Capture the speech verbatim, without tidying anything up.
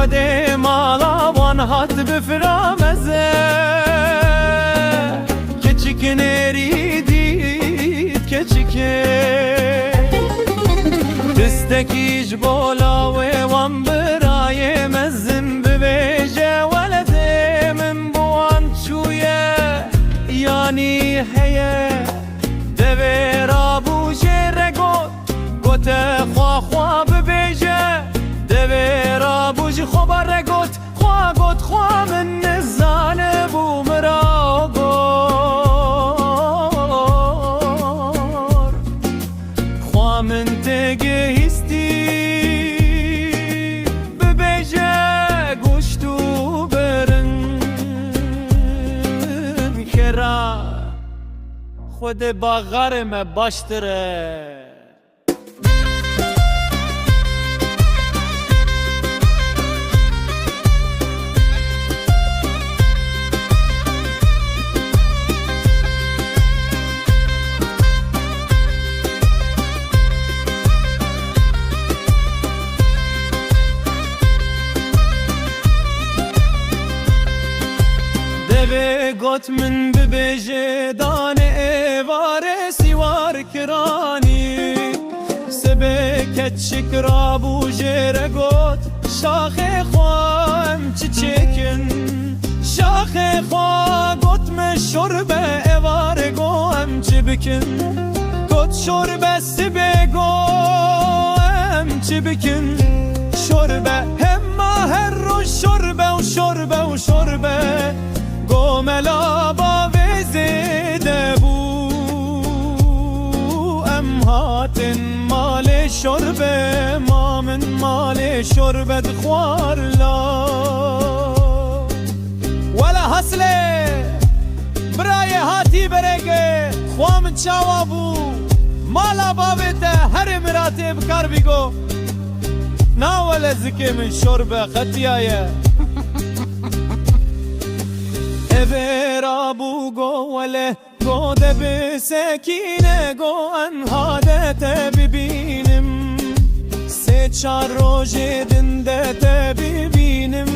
Dê mala wan hat bifira meze. Keçik nêrî dît keçikê. Tistekî ji bo lawê wan birayê mezin bibêje, weledê min bi wan çûye, yanî heye. Devê rabû jê re got, gote xwa xwa bibêje. Devê rabû ji xwe ba re got, xwa got, xwa min nizanibû min ra gor. Xwa min têgihîstî bibêje goşt û birin xêra. Xwedê baxarê me baştir e. Devê got min bibêje danê êvarê sîwar kiranî. Sibê keçik rabû jê re got, şaxê xwe em çi çêkin? Şaxê xwe got, me şorbe êvarê go em çi bikin? Got, şorbe sibê go em çi bikin? Şorbe hema her roj şorbe û şorbe û şorbe. Go mela bavê zêde bû. Em hatin malê şorbe, ma min malê şorbe dixwar la. Wela Hasilê, birayê hatî berêke, xwa min çawa bû? Mala bavê te herê miratê bi kar bî go. Na wele zikê min şorbe qetiyaye. Evê rabû go wele, go de bi sekîne go enha de te bibînim. Sê çar rojê din de te bibînim.